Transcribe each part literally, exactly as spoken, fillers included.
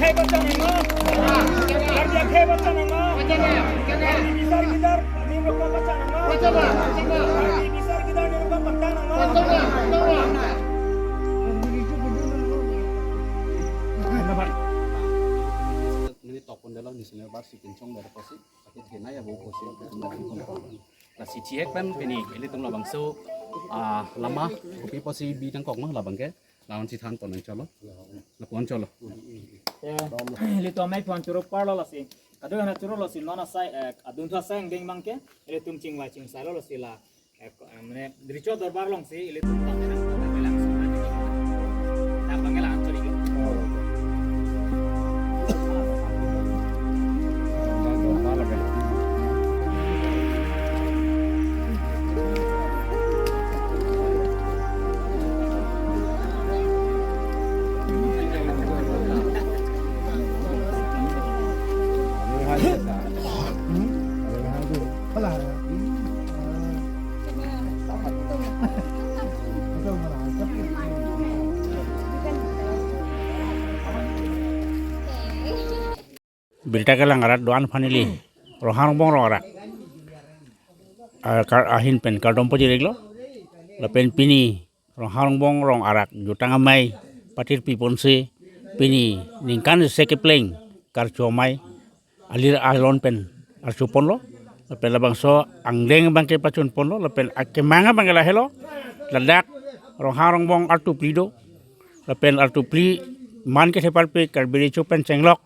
Karbi akhei bachanangma. Karbi bisar kidar nimrokok bachanangma. Karbi bisar kidar nimrokok bachanangma. Nini tokpon dalo, nisi ne bar si kinchong dalo pasi. Ati thenai abo pasi. Lasi thihek pen pini ilitum labangso, ah, lama kopi pasi bi nangkok ma labang ke. Lawan si than pon nangcholo. Lapuan cholo. Ya, ilitum amei pon choro parlo lasi. Kadokave choro lasi non asai, eh, adun thu asai angdeng abang ke. Ilitum chingvai chingsai lo lasi la. Eh, ko-, eh, mane, Richo Dorbar alongsi, ilitum tang nang, tang nang, tang nang, tang nang, chori ke. Birta kelang arat do-an aphan neli Ronghang Rongbong Rong Arak, ah, kar-, ahin pen kardom pajir-iklo. Lapen pini Ronghang Rongbong Rong Arak jutang amei patirpi ponsi pini ningkan isi kepleng karcho amei alir alon pen archo ponlo. Lapen labangso angdeng abang ke pachun ponlo, lapen akemang abang ke lahelo. Ladak Ronghang Rongbong artu phli do. Lapen artu phli man kethe parpik Karbi Richo pen chenglok.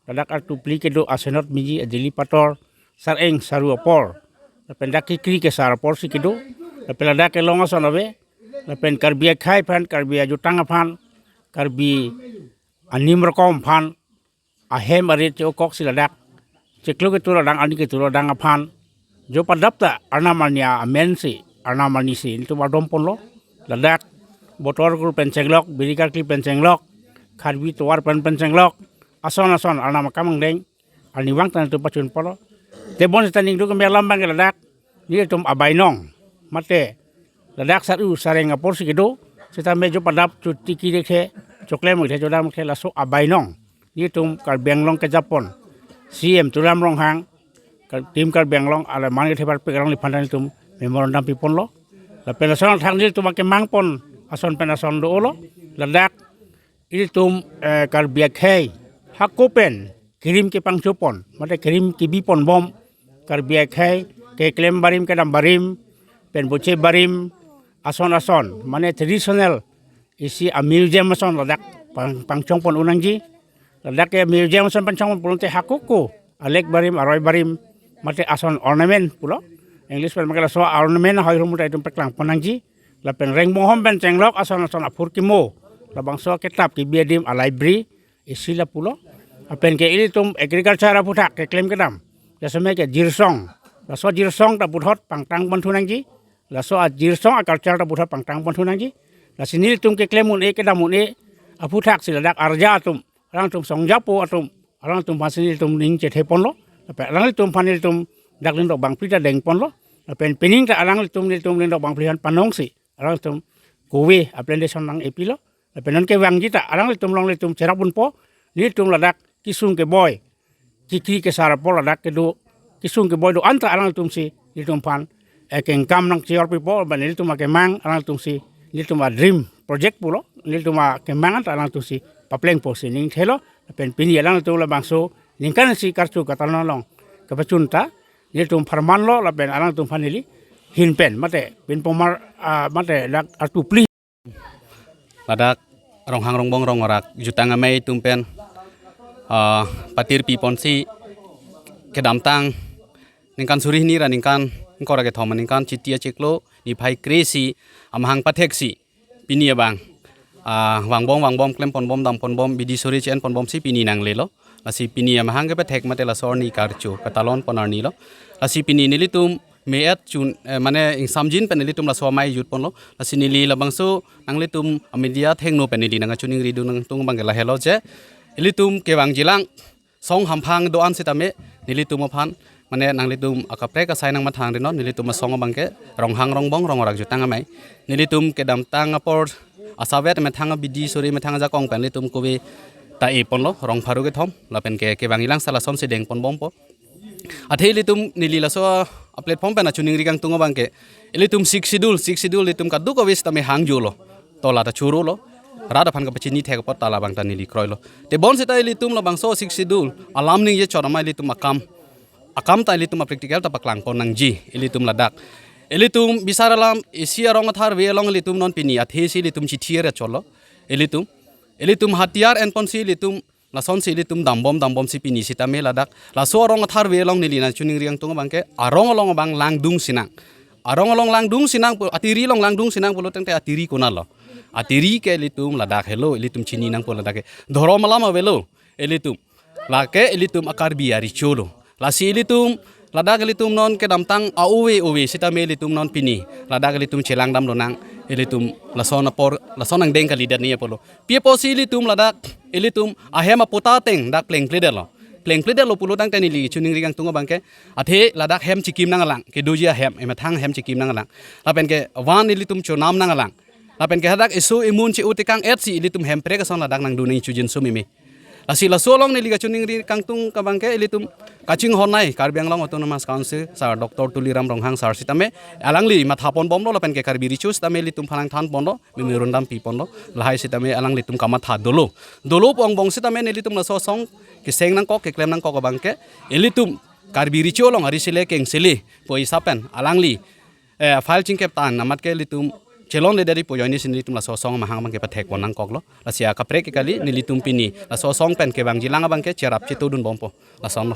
Ladak artu phli kedo asenot miji adili pator, sareng saru apor. Lapen dak kekri kesar apor si kedo. Lapen ladak kelong ason ave. Lapen Karbi akhei aphan, Karbi ajutang aphan, Karbi animrokok aphan, ahem arit che-okok si ladak chiklo ketur adang, arni ketur adang aphan jo padap ta arnam arni amen si, arnam arni si nelitum ardom ponlo. Ladak botor kur pen chenglok, biri karkli pen chenglok, kharbi tovar pen pen chenglok, ason ason arnam akam angdeng arnivang ta nelitum pachun ponlo. Tebon seta ningduk keme alam abang ke ladak nelitum abainong, mate ladak saru sareng apor si kedo, seta me jo padap chotiki dekhe, choklem dekhe, chodam dekhe, laso abainong nelitum Karbi Anglong kejapon C M Tuliram Ronghang, Kar-, Team Karbi Anglong, ala man kethe parpik alangliphan ta nelitum memorandum piponlo. Lapen lason athak nelitum akemang pon ason pen ason do-olo. Ladak ilitum, eh, Karbi akhei hako pen kirim kepangchopon, mate kirim kebiponbom, Karbi akhei keklem barim, kedam barim, pen boche barim, ason ason, mane traditional isi a-museum ason ladak pang-, pangchong pon un nangji. Ladak ke museum ason pangchong pon pulote hako ko alek barim, aroi barim, mate ason ornament pulo. English pen mangke laso ornament ahoi ahormu ta itum paklang pon nangji. Lapen Rengbonghom pen chenglok ason ason aphurkimo, labangso ketap kebi adim a-library isi lapulo. Lapen ke ilitum agriculture aphuthak keklem kedam, jasemet ke jirsong, laso jirsong ta puthot pangtang ponthu nangji. Laso ajirsong a-culture ta puthot pangtang ponthu nangji. Lasi nelitum keklem un-e, kedam un-e aphuthak si ladak arja atum, alangtum songjapo atum, alangtum aphan si nelitum ning chethe ponlo. Lapen alanglitum aphan nelitum dak ling dok bangphli ta deng ponlo. Lapen pining ta alanglitum nelitum ling dok bangphli aphan panong si alanglitum kove a-plantation nang-epilo. Lapen non kevangji ta alanglitum along nelitum cherap unpo. Nelitum ladak kesung keboi, kekri kesar apor ladak kedo, kesung keboi do-an ta alanglitum si nelitum aphan, eh, kengkam nangcheor pipo, ba nelitum akemang alanglitum si, nelitum a-dream project pulo, nelitum akemang an ta alanglitum si paplengpo si ning thelo. Lapen pini alanglitum labangso ningkan isi karcho katalon along kepachun ta nelitum pharmanlo, lapen alanglitum aphan neli ahin pen mate pinpomar, ah, mate dak artu phli. Ladak Ronghang Rongbong Rong Arak jutang amei atum pen, ah, patirpi ponsi kedamtang ningkan suri hini ra ningkan ingkoi ra kethom aningkan Chiti achiklo niphai kre-isi amahang patheksi pini abang, ah, vangbom vangbom klem ponbom, dam ponbom, bidi suri che-en ponbomsi pini nanglelo. Lasi pini amahang kepethek mate laso arni karcho katalon pon arnilo. Lasi pini nelitum me-et chun, eh, mane ingsamjin pen nelitum laso amei jut ponlo. Lasi neli labangso nanglitum a-media athengno pen neli nangkachiningri dun nangtung abang ke lahelo je, ilitum kevangjilang song hamphang do-an sitame nelitum aphan, mane nanglitum akaprek asai nangmathang rinon, nelitum asong abang ke Ronghang Rongbong Rong Arak jutang amei. Nelitum kedamtang apor asavet methang abidi suri methang ajakong pen nelitum kove ta-e ponlo, rong pharo kethom, lapen ke kevang ilang sa lasonsi deng pon bompo. Athe ilitum neli laso a-platform pen kachiningri kangtung abang ke, ilitum Sixth Schedule, Sixth Schedule ilitum kadokave sitame hangjolo, to la ta chorolo, rat aphan kapachini thek apot ta labang ta neli kroilo. Tebon seta ilitum labangso Sixth Schedule alam ningje chot amei ilitum akam, akam ta ilitum a-practical ta paklang pon nangji, ilitum ladak. Ilitum bisar alam isi arong atharve along ilitum non pini athesi ilitum chithi ra cholo. Ilitum, ilitum hatiyar enponsi ilitum lasonsi ilitum dambom dambomsi pini sitame ladak. Laso arong atharve along neli nangchiningri kangtung abang ke, arong along abang langdung sinang. Arong along langdung sinang pu, atiri along langdung sinang pulo tangte atiri konatlo. Atiri ke ilitum ladak helo, ilitum chini nangpo ladak ke. Dhorom alam avelo, ilitum. Lake ilitum a-Karbi aricholo. Lasi ilitum, ladak ilitum non kedamtang a-ove ove sitame ilitum non pini ladak ilitum chelang dam lonang, ilitum lason apor, lason angdeng kalidet ni apotlo. Pi apotsi ilitum ladak, ilitum ahem aputa ateng dak plengpledetlo. Plengpledetlo pulo tangte neli chiningri kangtung abang ke, athe ladak hem chikim nanglang, kedoji ahem, emethang hem chikim nanglang. Lapen ke van ilitum chonam nanglang. Lapen ke hadak isu imun chi-u tekang etsi ilitum hemprek ason ladak nangdun nangchojinso meme. Lasi laso along neli kachiningri kangtung abang ke ilitum kachinghon nei Karbi Anglong Autonomous Council sir Doctor Tuliram Ronghang sir sitame, alangli matha pon bomlo lapen ke Karbi Recho sitame ilitum phanang than ponlo, meme rundam pi ponlo, lahai sitame alanglitum kamatha dolo. Dolo pu angbong sitame nelitum laso asong keseng nangkok, keklem nangkok abang ke, ilitum Karbi Recho along ari sele keng sele pu isap pen alangli, eh, file chingkep tan amat ke ilitum chelonledet ri pu ajoine si nelitum laso asong amahang abang ke pathek pon nangkoklo. Lasi akaprek ke kali, nelitum pini laso asong pen kevangjilang abang ke cherap chetudun bompo. Lasonlo.